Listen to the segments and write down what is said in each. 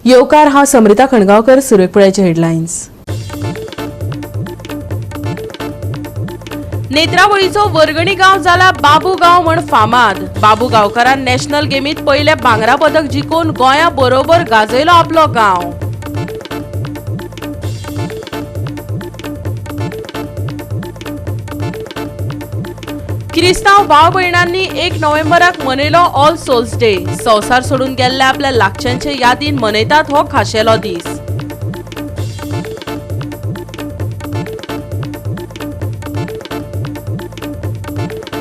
येवकार. हांव समरिता खणगांवकर. सुरवेक पळयाचे हेडलायन्स. नेत्रावळीचो वर्गणी गांव जाला बाबू गांव म्हण फामाद. बाबू गांवकारान नॅशनल गेमीत पयले भांगरा पदक जिखून गोंया बरोबर गाजयलो आपलो गांव. क्रिस्तांव भाव भयणांनी 1 नोव्हेंबराक मनयलो ऑल सोल्स डे. संवसार सोडून गेल्ल्या आपल्या लागच्यांचे यादीन मनयतात हो खाशेलो दीस.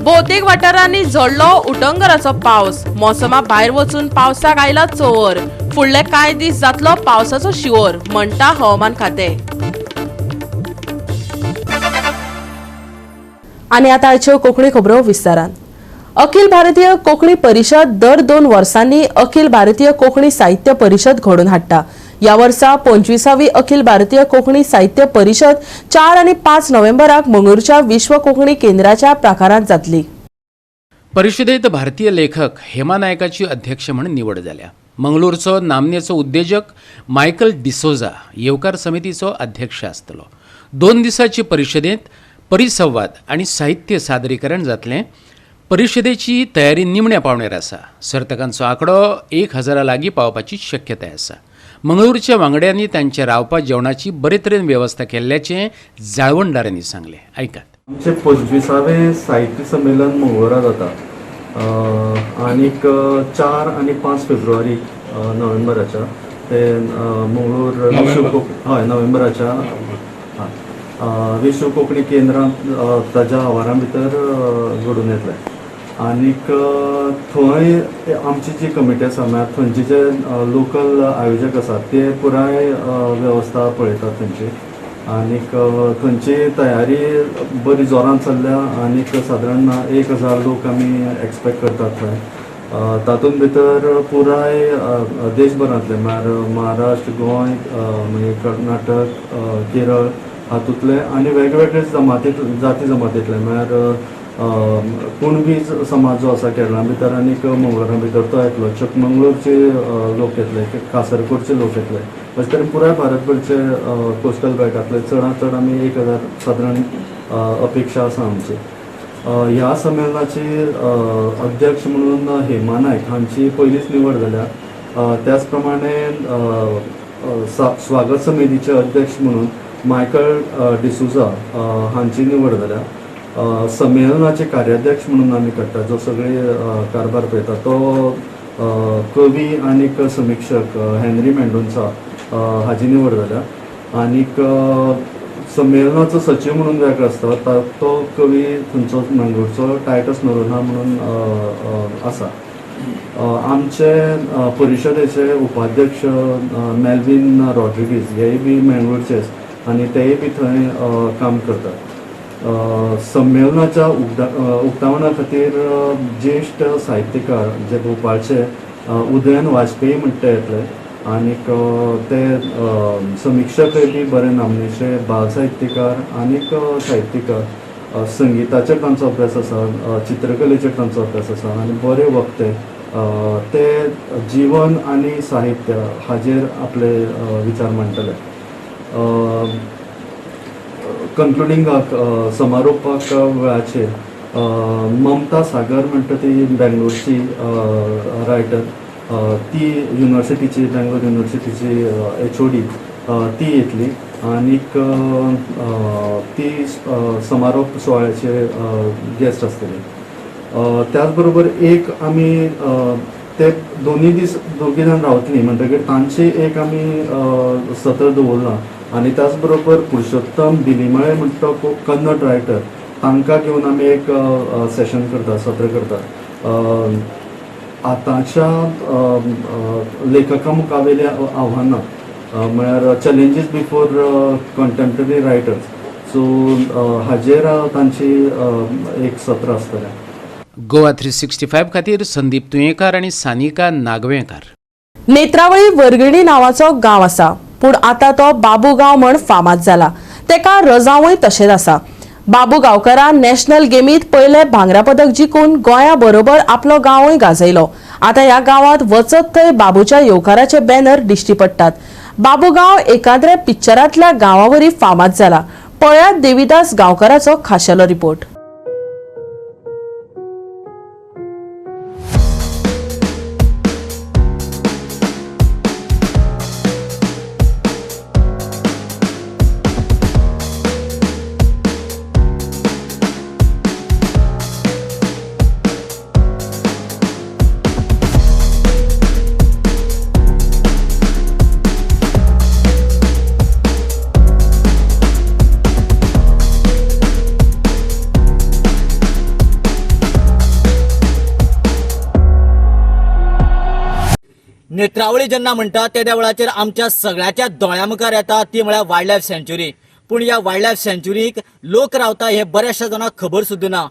भोवतेक वाठारांनी झडलो उटंगराचो पावस. मोसमा भायर वचून पावसाक आयला चंवर. फुडले कांय दीस जातलो पावसाचो शिंवर म्हणटा हवामान खातें. आनी आतां आयच्यो कोंकणी खबरो विस्तारान. अखिल भारतीय कोंकणी परिशद दर 2 वर्सांनी अखिल भारतीय कोंकणी साहित्य परिशद घडोवन हाडटा. ह्या वर्सा 25वी अखिल भारतीय कोंकणी साहित्य परिशद 4 आनी 5 नोव्हेंबराक मंगळूरच्या विश्व कोंकणी केंद्राच्या प्राकारांत जातली. परिशदेत भारतीय लेखक हेमा नायकाची अध्यक्ष म्हण निवड जाल्या. मंगळूरचो नामनेचो उद्देजक मायकल डिसोजा येवकार समितीचो अध्यक्ष आसतलो. 2 दिसांची परिशदेंत परिसंवाद आनी साहित्य सादरीकरण जातलें. परिशदेची तयारी निमण्या पावणेर आसा. सर्तकांचो आंकडो 1000 लागीं पावपाची शक्यताय आसा. मंगळूरच्या वांगड्यांनी तांच्या रावपा जेवणाची बरे तरेन वेवस्था केल्ल्याचें जाळवणदारांनी सांगलें. आयकात. आमचें 25वें साहित्य संमेलन मंगळूरा जाता आनीक 4 आनी 5 फेब्रुवारी नोव्हेंबराच्या ते मंगळूर विश्व हय नोव्हेंबराच्या विश्व कोंकणी केंद्रांत ताज्या आवारां भितर घडून येतलें. आनीक थंय आमची जी कमिटी आसा म्हळ्यार थंयचे जे लोकल आयोजक आसात ते पुराय वेवस्था पळयतात थंयची. आनीक थंयची तयारी बरी जोरान चल्ल्या आनीक सादारण 1000 लोक आमी एक्सपेक्ट करतात थंय. तातूंत भितर पुराय देशभरांतले म्हळ्यार महाराष्ट्र, गोंय, मागीर कर्नाटक, केरळ हातूंतले आनी वेगवेगळे जमाती जाती जमातींतले म्हळ्यार कुणबी समाज जो आसा केरळा भितर आनीक मंगळुरा भितर तो येतलो, चिकमंगळूरचे लोक येतले, कासरकोडचे लोक येतले. अशें तरेन पुराय भारतभरचे कोस्टल बेल्टांतले चडांत चड आमी 1000 सादारण अपेक्षा आसा आमची. ह्या संमेलनाची अध्यक्ष म्हणून हेमा नायक हांची पयलीच निवड जाल्या. त्याच प्रमाणे स्वागत समितीचे अध्यक्ष म्हणून मायकल डिसुजा हांची निवड जाल्या. संमेलनाचे कार्याध्यक्ष म्हणून आमी काडटा जो सगळे कारभार पळयता तो कवी आनीक समिक्षक हेनरी मेंडोन्सा हाजी निवड जाल्या. आनीक संमेलनाचो सचीव म्हणून वेगळो आसता तो कवी थंयचो मंगळूरचो टायटस नरोन्हा म्हणून आसा. आमचे परिशदेचे उपाध्यक्ष मेल्वीन रॉड्रिगीज हेय बी मंगळूरचेच आनी तेय बी थंय काम करतात. संमेलनाच्या उक्तावणा खातीर ज्येश्ठ साहित्यकार जे भोपाळचे उदयन वाजपेयी म्हणटा येतले आनीक ते समिक्षकय बी बरे नामनेचे बाल साहित्यकार आनीक साहित्यकार. संगिताचेर तांचो अभ्यास आसा, चित्रकलेचेर तांचो अभ्यास आसा आनी बरे वक्ते ते जीवन आनी साहित्य हाजेर आपले विचार मांडटले. कंक्लुडिंगाक समारोपाक वेळाचेर ममता सागर म्हणटा ती बेंगलोरची रायटर, ती युनिवर्सिटीची बेंगलोर युनिवर्सिटीची HOD ती येतली आनीक ती समारोप सुवाळ्याचे गेस्ट आसतली. त्याच बरोबर एक आमी ते दोनूय दीस दोगी जाण रावतली म्हणटकीर तांची एक आमी सत्र दवरलां. आनी त्याच बरोबर पुरुषोत्तम बिलिमळे म्हणटा तो कन्नड रायटर तांकां घेवन आमी एक सेशन करता, सत्र करता. आतांच्या लेखकां मुखावेली आव्हानां म्हळ्यार challenges before contemporary writers, so हाजेर तांची एक सत्र आसतलें. गोवा 365 खातीर संदीप तुयेंकार आनी सानिका नागवेंकार. नेत्रावळी वर्गणी नांवाचो गांव आसा, पूण आतां तो बाबू गांव म्हण फामाद जाला. तेका रजांवय तशेंच आसा. बाबू गांवकारान नॅशनल गेमीत पयलें भांगरा पदक जिखून गोंया बरोबर आपलो गांवूय गाजयलो. आता ह्या गांवात वचत थंय बाबूच्या येवकाराचे बॅनर दिश्टी पडटात. बाबू गांव एकाद्र्या पिक्चरांतल्या गांवावरी फामाद जाला. पळयात देविदास गांवकाराचो खाशेलो रिपोर्ट. नेत्रावळी जेन्ना म्हणटा तेद्या वेळाचेर आमच्या सगळ्याच्या दोळ्या मुखार येता ती म्हळ्यार वायल्ड लायफ सँच्युरी. पूण ह्या वायल्ड लायफ सँच्युरीक लोक रावता हे बऱ्याचशा जाणांक खबर सुद्दां ना.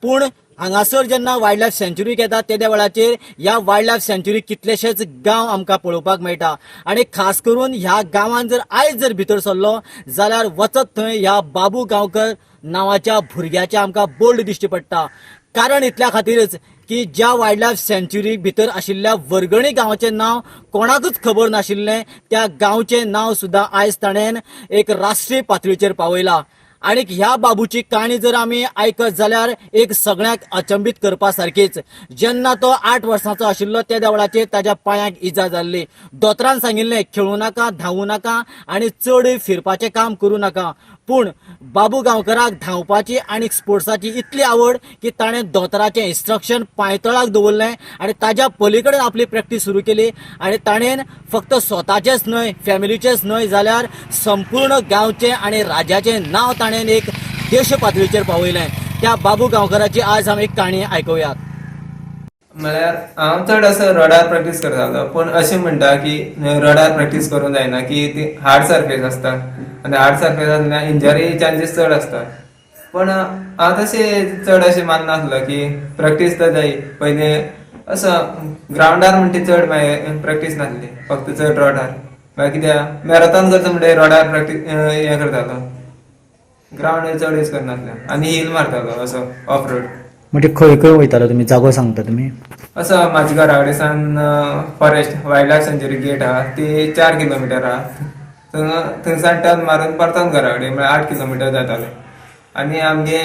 पूण हांगासर जेन्ना वायल्ड लायफ सँच्युरीक येता तेद्या वेळाचेर ह्या वायल्ड लायफ सँच्युरीक कितलेशेच गांव आमकां पळोवपाक मेळटा आनी खास करून ह्या गांवांत जर आयज जर भितर सरलो जाल्यार वचत थंय ह्या बाबू गांवकर नांवाच्या भुरग्याचें आमकां बोल्ड दिश्टी पडटा. कारण इतल्या खातीरच की ज्या वायल्ड लायफ सँच्युरीक भितर आशिल्ल्या वर्गणी गांवाचें नांव कोणाकूच खबर नाशिल्लें त्या गांवचें नांव सुद्दां आयज ताणें एक राष्ट्रीय पातळीचेर पावयलां. आनी ह्या बाबूची काणी जर आमी आयकत जाल्यार एक सगळ्यांक अचंबीत करपा सारकीच. जेन्ना तो 8 वर्सांचो आशिल्लो तेद्या वेळाचेर ताज्या पांयांक इजा जाल्ली. दोतोरान सांगिल्लें खेळूं नाका, धांवूं नाका आनी चड फिरपाचें काम करूं नाका. पूण बाबू गांवकराक धांवपाची आनी स्पोर्ट्साची इतली आवड की ताणें दोतोराचें इन्स्ट्रक्शन पांयतळाक दवरलें आनी ताज्या पली कडेन आपली प्रॅक्टीस सुरू केली आनी ताणें फक्त स्वताचेंच न्हय, फॅमिलीचेंच न्हय, जाल्यार संपूर्ण गांवचें आनी राज्याचें नांव ताणें एक देश पातळीचेर पावयलें. त्या बाबू गांवकराची आज आमी एक काणी आयकुयात. म्हळ्यार हांव चड असो रोडार प्रॅक्टीस करतालो, पूण अशें म्हणटा की रोडार प्रॅक्टीस करूंक जायना की ती हार्ड सर्फेस आसता आनी हार्ड सर्फेस आसल्यार इंजरी चान्सीस चड आसता. पूण हांव तशें चड अशें माननासलो की प्रॅक्टीस तर जाय. पयलीं असो ग्रावंडार म्हणटा चड मागीर प्रॅक्टीस नासली, फक्त चड रोडार. मागीर कित्याक मॅरेथॉन करता म्हणटकीर रोडार प्रॅक्टीस हें करतालो, ग्रावंड चड यूज करनासलो आनी हील मारतालो असो ऑफ रोड. म्हणजे खंय खंय वयतालो तुमी, जागो सांगता तुमी? असो म्हाज्या घरा कडेन सान forest wild life sanctuary gate आहा ती 4 किलोमिटर आहा. थंयसान टर्न मारून परतून घरा कडेन म्हळ्यार 8 किलोमिटर जाताले. आनी आमगे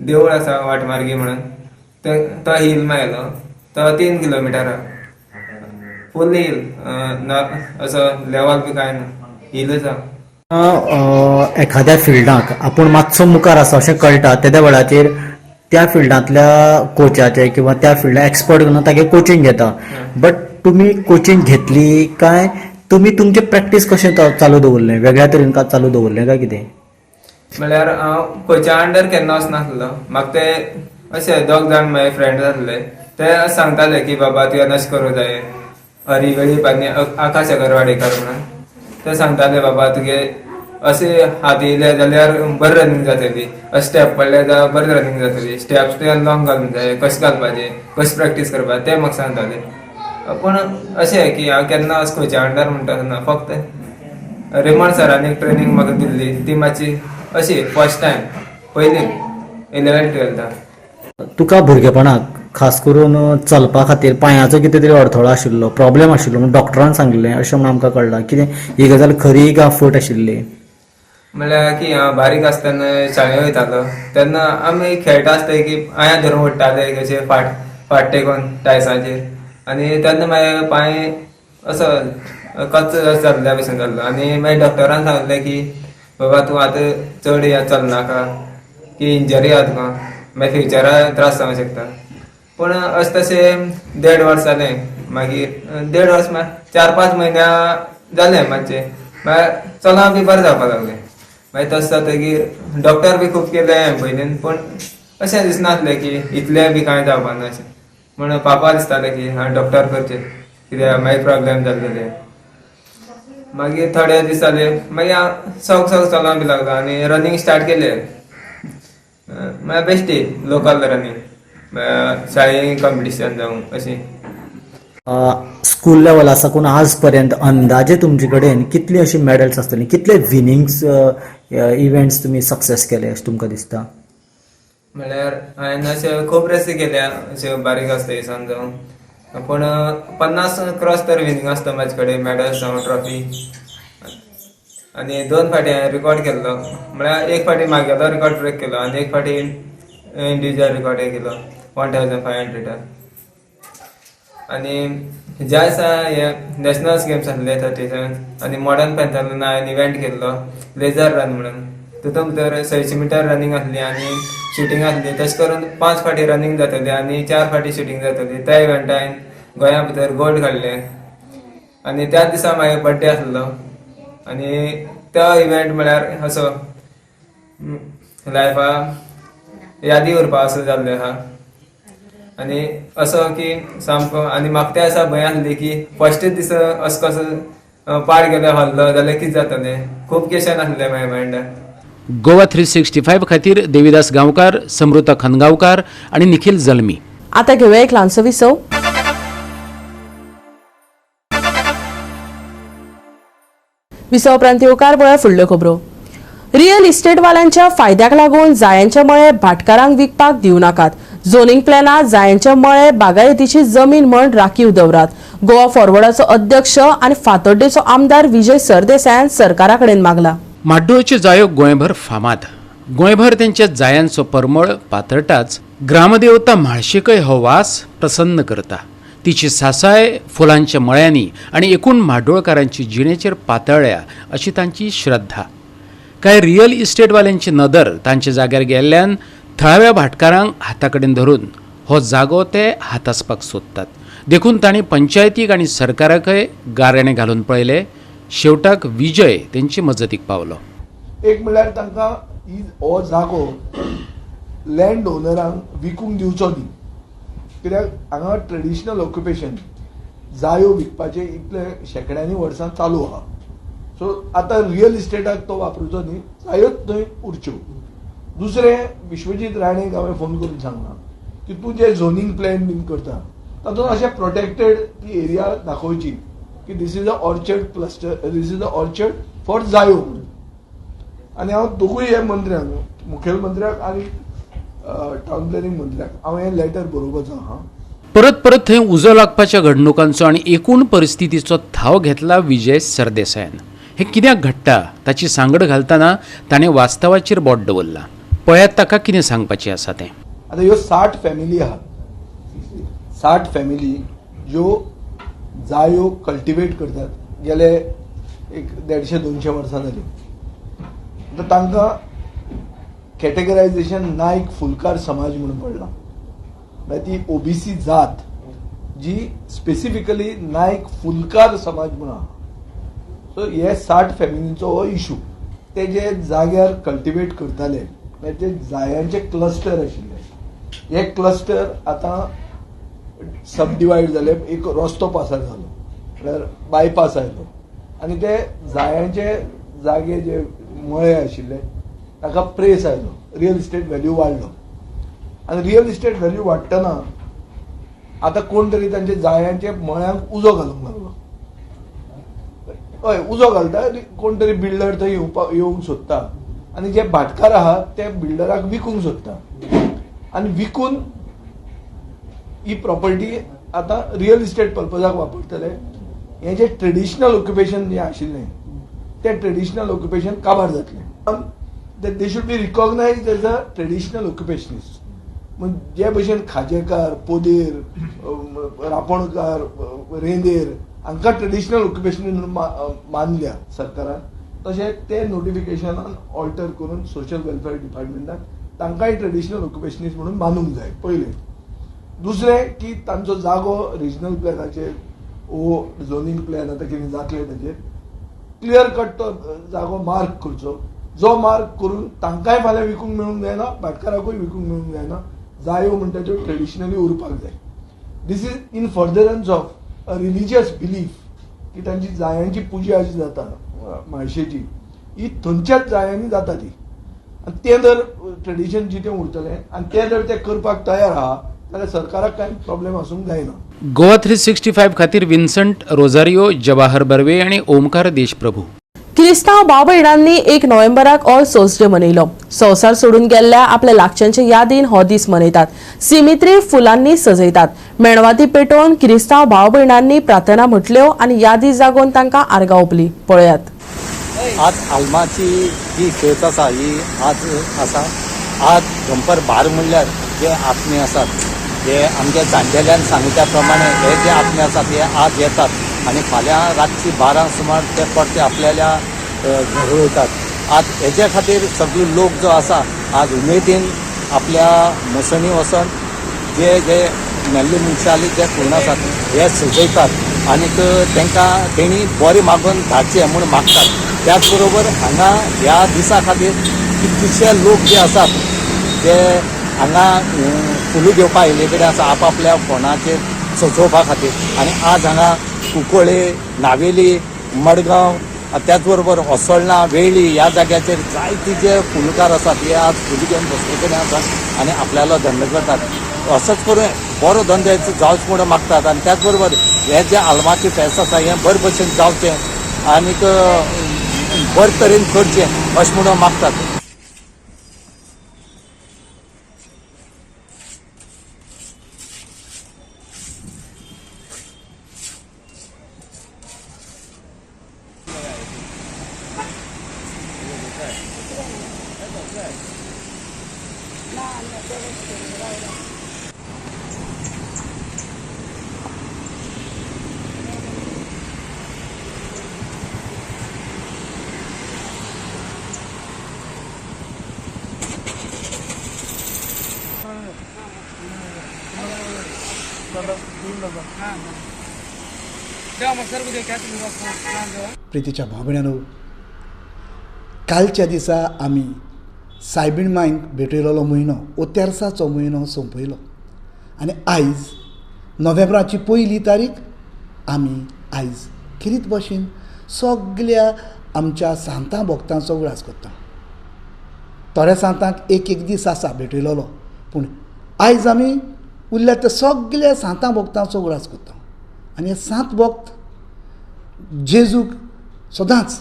देवूळ आसा वाटमार्गी म्हणून तो हील मायलो तो 3 किलोमिटर आहा. फूल हील, असो लेवल बी कांय ना, हिलूच आहा. एखाद्या फिल्डाक आपूण मातसो मुखार आसा अशें कळटा तेद्या वेळाचेर त्या फिल्डांतल्या कोचाचे किंवा त्या फिल्डा एक्सपर्ट करून तागे कोचिंग घेता. बट तुमी कोचिंग घेतली काय तुमी तुमचें प्रॅक्टीस कशें चालू दवरलें, वेगळ्या तरेन का चालू दवरलें काय कितें? म्हळ्यार हांव कोचा अंडर केन्ना वचनासलो. म्हाका ते अशे दोग जाण म्हाजे फ्रेंड आसले ते सांगताले की बाबा तुवें अशें करूं जाय. हरी वेळीप आनी आकाश अगरवाडेकर म्हणून ते सांगताले बाबा तुगे अशें हात येयले जाल्यार बरें रनिंग जातली, अशें स्टेप पडले जाल्यार बरें रनिंग जातली, स्टेप्स तुवें लॉंग घालूंक जाय, कशें घालपाचें, कशें प्रॅक्टीस करपाचें ते म्हाका सांगताले. पूण अशें की हांव केन्ना अशें कोचा अंडर म्हणटा ना, फक्त रेमंड सरान एक ट्रेनींग म्हाका दिल्ली ती मातशी अशी फर्स्ट टायम पयली 11th 12th. तुका भुरगेपणाक खास करून चलपा खातीर पांयाचो कितें तरी अडथळो आशिल्लो, प्रॉब्लेम आशिल्लो म्हूण डॉक्टरान सांगिल्लें अशें म्हूण आमकां कळ्ळां. कितें ही गजाल खरी काय फट आशिल्ली? म्हळ्यार की हांव बारीक आसतना शाळेंत वयतालो तेन्ना आमी खेळटा आसता की आंया धरून ओडटाले कशे फाट फाट टेकोन टायल्साचेर, आनी तेन्ना मागीर पांय असो कच्च जाल्ल्या भशेन जाल्लो. आनी मागीर डॉक्टरान सांगलें की बाबा तूं आतां चड हें चलनाका की इंजरी आहा तुका, मागीर फ्युचरा त्रास जावंक शकता. पूण अशें तशें 1.5 वर्स जालें, मागीर 1.5 वर्स 4-5 म्हयन्या जालें मातशें, मागीर चलोंक बी बरें जावपाक लागलें. मागीर तशें जातकीर डॉक्टर बी खूब केलें हांवें पयलीं, पूण अशें दिसनासलें की इतलें बी कांय जावपा ना अशें म्हण पापा दिसतालें की हांवें डॉक्टर करचें कित्याक मागीर प्रॉब्लेम जाल्ले ते. मागीर थोडे दीस जाले मागीर हांव सवक सवक चलोंक बी लागलो आनी रनिंग स्टार्ट केलें. म्हळ्यार बेश्टी लोकल रनिंग, शाळे कॉम्पिटिशन जावं अशें. स्कूल लेवला साकून आज पर्यंत अंदाजे तुमचे कडेन कितली अशी मॅडल्स आसतली, कितले विनिंग्स इव्हेंट्स तुमी सक्सेस केले अशें तुमकां दिसता? म्हळ्यार हांवें अशे खूब रेसी केल्या अश्यो बारीक आसता दिसान जावं, पूण 50 क्रॉस तर विनींग आसता म्हाजे कडेन, मॅडल्स जावं ट्रॉफी. आनी 2 फावटी हांवें रिकॉर्ड केल्लो, म्हळ्यार एक फावटी म्हागेलो रिकॉर्ड ब्रेक केलो आनी एक फावटी इंडिविज्युअल रिकॉर्ड केलो 1500. आनी ज्या दिसा हे नॅशनल्स गेम्स आसले 37 आनी मॉडर्न पॅन्थान हांवें इव्हेंट केल्लो लेजर रन म्हणून, तितून भितर 600 मिटर रनींग आसली आनी शुटींग आसली. तशें करून 5 फावटी रनींग जातली आनी 4 फावटी शुटींग जातली. त्या इव्हेंटान हांवें गोंया भितर गोल्ड काडलें आनी त्याच दिसा म्हागे बड्डे आसलो. आनी तो इव्हेंट म्हळ्यार असो लायफा यादी उरपा असो जाल्लो आहा. आनी असो की सामको, आनी म्हाका त्या दिसा भंय आसली की फर्स्टूच दीस असो कसो पाड गेलो हल्लो जाल्यार कितें जातलें, खूब क्वेशन आसलें म्हाज्या मायंडान. गोवा 365 खातीर देविदास गांवकार, समृता खनगांवकार आनी निखिल जल्मी. आता घेवया एक ल्हानसो विसव. विसव उपरांत येवकार पळोवया फुडल्यो खबरो. रियल इस्टेटवाल्यांच्या फायद्याक लागून जायांचे मळे भाटकारांक विकपाक दिवं नाकात. झोनिंग प्लॅनात जायांचे मळे बागायतीची जमीन म्हण राखीव दवरात. गोवा फॉरवर्डाचो अध्यक्ष आनी फातोड्डेचो आमदार विजय सरदेसायान सरकारा कडेन मागला. म्हाड्डोळच्यो जायो गोंयभर फामाद. गोंयभर तेंच्या जायांचो परमळ पातळटाच ग्रामदेवता म्हाळशेकय हो वास प्रसन्न करता. तिची सासाय फुलांच्या मळ्यांनी आनी एकूण म्हाड्डोळकारांची जिणेचेर पातळ्ळ्या अशी तांची श्रद्धा. कांय रियल इस्टेटवाल्यांची नदर तांच्या जाग्यार गेल्ल्यान थळाव्या भाटकारांक हाता कडेन धरून हो जागो ते हातासपाक सोदतात. देखून तांणी पंचायतीक आनी सरकाराकय गारेणें घालून पळयलें. शेवटाक विजय तेंची मजतीक पावलो. एक म्हणल्यार तांकां हो जागो लँड ओनरांक विकूंक दिवचो न्ही, कित्याक हांगा ट्रेडिशनल ऑक्युपेशन जायो विकपाचें इतले शेंकड्यांनी वर्सां चालू आहा. सो आतां रियल इस्टेटाक तो वापरुचो न्ही, जायोच थंय उरच्यो. दुसरें, विश्वजीत राणेक हांवें फोन करून सांगलां की तूं जें झोनींग प्लॅन बीन करता तातूंत अशें प्रोटेक्टेड ती एरिया दाखोवची की this is a orchard cluster, this is a orchard for जायो म्हणून. आनी हांव दोगूय हे मंत्र्यांक, मुखेलमंत्र्याक आनी टावन प्लॅनिंग मंत्र्याक हांव हें लेटर बरोवपाचो आहा. परत परत थंय उजो लागपाच्या घडणुकांचो आनी एकूण परिस्थितीचो थाव घेतला विजय सरदेसायान. हें कित्याक घडटा ताची सांगड घालतना ताणें वास्तवाचेर बोट दवरलां. पळयात ताका कितें सांगपाचें आसा तें. आतां ह्यो 60 फॅमिली आहात, 60 फॅमिली ज्यो जायो कल्टिवेट करतात गेले एक 150-200 वर्सां जालीं. आतां तांकां कॅटेगरायजेशन नायक फुलकार समाज म्हणून पडला. म्हळ्यार ती ओबीसी जात जी स्पेसिफिकली नायक फुलकार समाज म्हणून आहा. सो हे 60 फॅमिलींचो हो इशू. ते जे जाग्यार कल्टिवेट करताले म्हळ्यार ते जायांचे क्लस्टर आशिल्ले, हे क्लस्टर आतां सबडिवायड जाले. एक रस्तो पासार जालो म्हळ्यार बायपास आयलो आनी ते जायांचे जागे जे मळे आशिल्ले ताका प्रेस आयलो, रियल इस्टेट व्हॅल्यू वाडलो. आनी रियल इस्टेट व्हॅल्यू वाडटना आतां कोण तरी तांच्या जायांचे मळ्यांक उजो घालूंक लागलो. हय, उजो घालता कोण तरी बिल्डर थंय येवंक सोदता आनी जे भाटकार आहा ते बिल्डराक विकूंक सोदता आनी विकून ही प्रॉपर्टी आतां रियल इस्टेट पर्पजाक वापरतले. हें जें ट्रेडिशनल ऑक्युपेशन जें आशिल्लें तें ट्रेडिशनल ऑक्युपेशन काबार जातलें. They should be recognised as a traditional occupationist. जे भशेन खाजेकार, पोदेर, रापणकार, रेंदेर हांकां ट्रेडिशनल ऑक्युपेशन म्हणून मानल्या सरकारान, तशें ते नोटिफिकेशनान ऑल्टर करून सोशल वेलफेअर डिपार्टमेंटान तांकांय ट्रेडिशनल ऑक्युपेशनिस्ट म्हणून मानूंक जाय पयलें. दुसरें की तांचो जागो रिजनल प्लॅनाचेर वो झोनींग प्लॅन आतां कितें जातलें ताचेर क्लियर कट तो जागो मार्क करचो, जो मार्क करून तांकांय फाल्यां विकूंक मेळूंक जायना, भाटकाराकूय विकूंक मेळूंक जायना. जायो म्हणटा त्यो ट्रेडिशनली उरपाक जाय. This is in furtherance of a religious belief की तांची जायांची पुजा जी जाता म्हाळशेची ही थंयच्याच जायांनी जाता ती, आनी तें जर ट्रेडिशन जितें उरतलें आनी तें जर ते करपाक तयार आहा जाल्यार सरकाराक कांय प्रॉब्लेम आसूंक जायना. गोवा 365 खातीर विन्संट रोजारियो, जवाहर बर्वे आनी ओमकार देशप्रभू. क्रिस्तांव भाव भयणांनी 1 नोव्हेंबराक ऑल सोल्स डे मनयलो. संवसार सोडून गेल्ल्या आपल्या लागच्यांचे यादीन हो दीस मनयतात. सिमित्री फुलांनी सजयतात. मेणवाती पेटोवन क्रिस्तांव भाव भयणांनी प्रार्थना म्हटल्यो आनी यादी जागोवन तांकां आर्गां ओंपली. पळयात. आज आल्माची जी फेस्त आसा ही आज आसा. आज धंपर भार म्हणल्यार जे आत्मे आसात जे आमच्या जाणटेल्यान सांगल्या प्रमाणे हे जे आत्मे आसात हे आज येतात आनी फाल्यां रातची 12 सुमार ते परते आपल्याल्या घरा वयतात. आज हेजे खातीर सगळे लोक जो आसा आज उमेदीन आपल्या मसणी वचोन जे जे मेल्ले मनशाले जे खूण आसात हे सजयतात आनीक तांकां तेणी बरें मागून धाडचें म्हूण मागतात. त्याच बरोबर हांगा ह्या दिसा खातीर कितलेशे लोक जे आसात ते हांगा फुलां घेवपा आयिल्ले कडेन आसा आपआपल्या फोणाचेर सजोवपा खातीर. आनी आज हांगा कुंकळे, नावेली, मडगांव, त्याच बरोबर असोळणा, वेळ्ळी ह्या जाग्याचेर जायते जे फुलकार आसात हे आज फुलां घेवन बसले कडेन आसात आनी आपल्यालो धंदो करतात. असोच करून बरो धंदो जावचो म्हणून मागतात. आनी त्याच बरोबर हे जे आल्माचें फेस्त आसा हें बरे भशेन जावचें आनीक बरे तरेन करचें अशें म्हणून मागतात. प्रितीच्या भाव-भयणांनो, कालच्या दिसा आमी सायबीण मांयक भेटयलेलो म्हयनो ओ तेर्साचो म्हयनो सोंपयलो आनी आयज नोव्हेंब्राची 1 तारीख आमी आयज खेरीत भशेन सगल्या आमच्या सांतां भक्तांचो उगडास करता. थोड्या सांतांक एक एक दीस आसा भेटयलेलो, पूण आयज आमी उरल्या त्या सगल्या सांतां भक्तांचो उगडास करता. आनी हे सांत भक्त जेजूक सदांच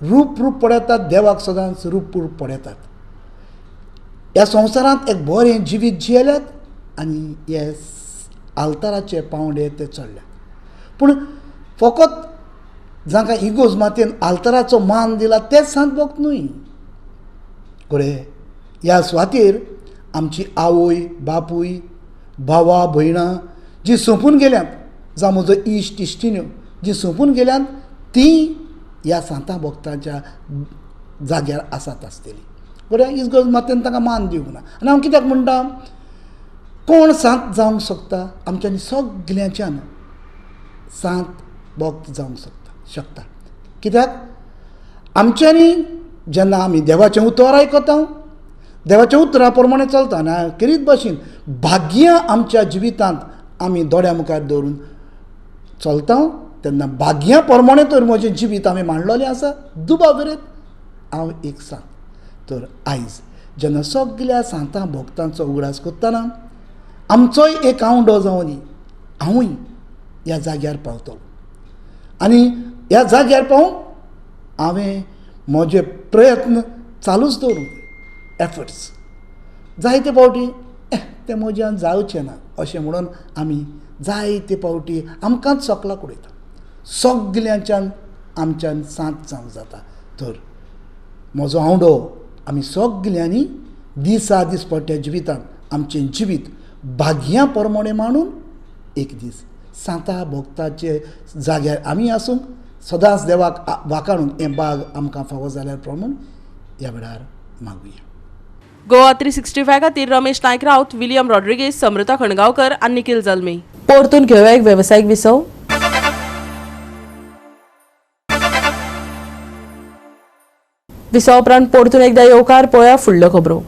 रूप रूप पळयतात, देवाक सदांच रूप रूप पळयतात. ह्या संवसारांत एक बरें जिवीत जियेल्यात आनी हे आल्ताराचे पांवडे ते चडल्यात. पूण फकत जांकां इगोज मातयेन आल्ताराचो मान दिला तेच सांत भक्त न्हय. घडये ह्या सुवातेर आमची आवय बापूय भावा भयणां जी सोंपून गेल्यात, जावं म्हजो इश्ट इश्टिण्यो जी सोंपून गेल्यात, ती ह्या सांतां भक्तांच्या जाग्यार आसात आसतली. बरें, इगोज मातयेन तांकां मान दिवंक ना. आनी हांव कित्याक म्हणटा, कोण सांत जावंक शकता? आमच्यांनी सगल्यांच्यान सांत भक्त जावंक शकता. कित्याक आमच्यांनी जेन्ना आमी देवाचें उतर आयकता, देवाच्या उतरा प्रमाणे चलता आनी खेरीत भाशेन भाग्यां आमच्या जिवितांत आमी दोळ्या मुखार दवरून चलता, तेन्ना भाग्यां प्रमाणे तर म्हजें जिवीत आमी मांडलेलें आसा दुबाव करीत हांव एक सांत. तर आयज जेन्ना सगल्या सांतां भक्तांचो उगडास करतना आमचोय एक आवंडो जावं दी, हांवूय ह्या जाग्यार पावतलो आनी ह्या जाग्यार पावूंक हांवें म्हजे प्रयत्न चालूच दवरूंक जाय, एफर्ट्स. जायते फावटी तें म्हज्यान जावचें ना अशें म्हणून आमी जायते फावटी आमकांच सकलाक उडयता. सगल्यांच्यान आमच्यान सांत जावंक जाता. तर म्हजो आवंडो आमी सगल्यांनी दिसा दिसपट्ट्या जिवितांत आमचें जिवीत भाग्यां प्रमाणे मांडून एक दीस सांता भक्ताचे जाग्यार आमी आसूंक सदांच देवाक वाखाणून हें बाग आमकां फावो जाल्यार प्रमाण ह्या वेळार मागुया. गोवा 365 खातीर रमेश नायक राऊत, विलियम रॉड्रिगेज, समृता खणगांवकर आनी निखिल जल्मी. परतून घेवया एक वेवसायीक विसव. विसवा उपरांत परतून एकदा येवकार. पळोवया फुडल्यो खबरो.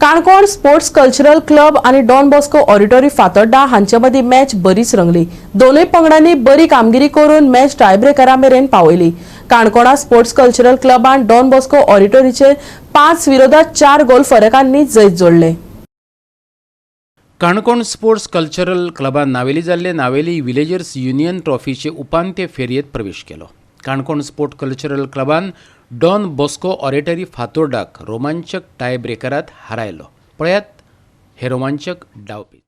काणकोण स्पोर्ट्स कल्चरल क्लब आनी डॉन बॉस्को ऑडिटोरी फातोड्डा हांचे मदीं मॅच बरीच रंगली. दोनूय पंगडांनी बरी कामगिरी करून मॅच टायब्रेकरा मेरेन पावयली. काणकोणा स्पोर्ट्स कल्चरल क्लबान डॉन बॉस्को ऑडिटोरीचेर 5-4 गोल फरकांनी जैत जोडले. काणकोण स्पोर्ट्स कल्चरल क्लबान नावेली जाल्ले नावेली विलेजर्स युनियन ट्रॉफीचे उपांत्य फेरयेत प्रवेश केलो. काणकोण स्पोर्ट कल्चरल क्लबान डॉन बॉस्को ऑरेटरी फातोर्डाक रोमांचक टाय ब्रेकरात हारायलो. पळयात हे रोमांचक डावपेच.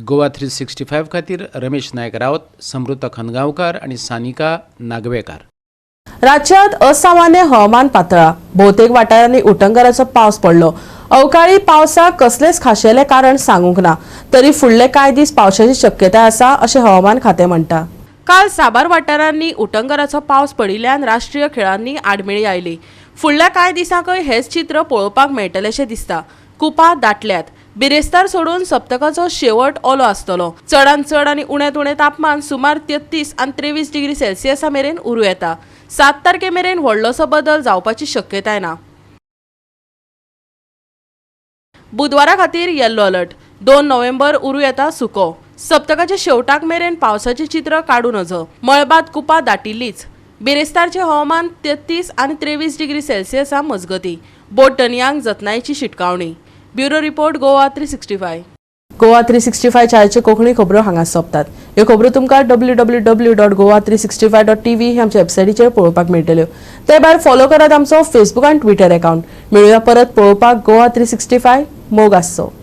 गोवा 365 खातीर रमेश नायक रावत, समृता खनगांवकार आनी सानिका नागवेकार. राज्यात असामान्य हवामान पातळा. भोवतेक वाठारांनी उटंगाराचो पावस पडलो. अवकाळी पावसाक कसलेच खाशेलें कारण सांगूंक ना, तरी फुडले कांय दीस पावसाची शक्यताय आसा अशें हवामान खातें म्हणटा. काल साबार वाठारांनी उटंगाराचो पावस पडिल्ल्यान राष्ट्रीय खेळांनी आडमेळी आयली. फुडल्या कांय दिसांकय हेच चित्र पळोवपाक मेळटलेंशें दिसता. कुपां दाटल्यात. बिरेस्तार सोडून सप्तकाचो शेवट ओलो आसतलो. चडांत चड आनी उण्यांत उणें तापमान सुमार 33 आनी 23 डिग्री सेल्सियसा मेरेन उरूं येता. 7 तारखे मेरेन व्हडलोसो बदल जावपाची शक्यताय ना. बुधवारा खातीर येल्लो अलर्ट. 2 नोव्हेंबर उरूं येता सुको. सप्तकाच्या शेवटाक मेरेन पावसाचें चित्र काडूं नजो. मळबांत कुपां दाटिल्लीच. बिरेस्तारचें हवामान 33 आनी 23 डिग्री सेल्सियसा मजगती. बोट धनयांक जतनायेची शिटकावणी. Bureau report, Goa 365. Goa 365 चायचे Konkani खबरो हांगा सोंपतात. ह्यो खबरो तुमकां www.goa365.tv ह्या आमच्या वेबसायटीचेर पळोवपाक मेळटल्यो. ते भायर फॉलो करात आमचो फेसबूक आनी ट्विटर अकाउंट. मेळुया परत पळोवपाक गोवा 365. मोग आसचो.